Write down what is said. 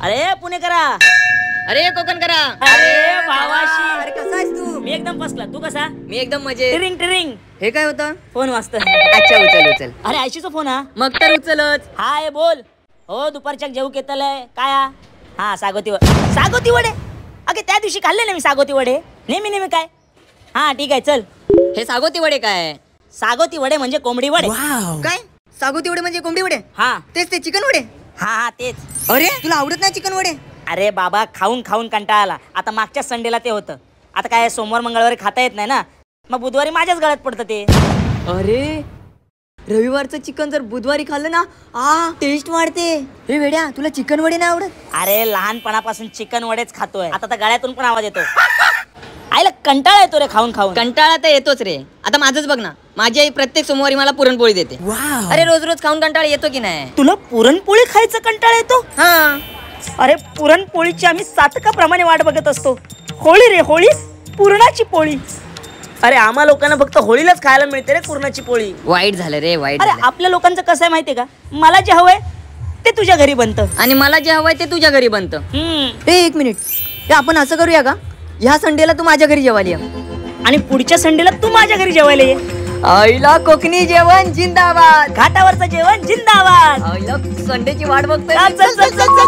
अरे पुणेकरा, अरे कोकणकरा, अरे भावाशी, अरे कसा आहेस तू? मी एकदम फर्स्ट क्लास, तू कसा? मी एकदम मजेत. टिरिंग टिरिंग. हे काय होतं? फोन वाजतोय. अच्छा उचल उचल. अरे आयशीचा फोन हा. मग तर उचलच. हाय बोल. हो दुपारच्या जेवू केतलय काय हा? हा सागोती सागोती वडे. अगे त्या दिवशी खाल्ले ना मी सागोती वडे. नेहमी नेहमी काय. हा ठीक आहे चल. हे सागोती वडे काय? सागोती वडे म्हणजे कोंबडी वडे. काय सागोती वडे म्हणजे कोंबडी वडे? हा तेच ते चिकन वडे. हा हा तेच. अरे तुला आवडत नाही चिकन वडे? अरे बाबा खाऊन खाऊन कंटाळा आला. आता मागच्या संडेला ते होतं. आता काय सोमवार मंगळवारी खाता येत नाही ना, मग बुधवारी माझ्याच गळ्यात पडतं ते. अरे रविवारचं चिकन जर बुधवारी खाल्लं ना, आ टेस्ट वाढते. हे वेड्या तुला चिकन वडे नाही आवडत? अरे लहानपणापासून चिकन वडेच खातोय, आता तर गळ्यातून पण आवाज येतो. आईला कंटाळा येतो रे खाऊन खाऊन. कंटाळा तर येतोच रे. आता माझंच बघ ना, माझी आई प्रत्येक सोमवारी मला पुरणपोळी देते. अरे रोज रोज खाऊन कंटाळा येतो की नाही? तुला पुरणपोळी खायचा कंटाळा येतो? हा. अरे पुरणपोळीची आम्ही सातकाप्रमाणे वाट बघत असतो. होळी रे होळी, पुरणाची पोळी. अरे आम्हा लोकांना फक्त होळीलाच खायला मिळते रे पुरणाची पोळी. वाईट झालं रे, वाईट. अरे आपल्या लोकांचं कसं आहे माहितीये का, मला जे हवंय ते तुझ्या घरी बनतं आणि मला जे हवंय ते तुझ्या घरी बनतं. ए एक मिनिट, आपण असं करूया का, ह्या संडेला तू माझ्या घरी जेवायला ये आणि पुढच्या संडेला तू माझ्या घरी जेवायला ये. आईला कोकणी जेवण जिंदाबाद, घाटावरचं जेवण जिंदाबाद. आईला संडेची वाट बघतोय. चल चल चल.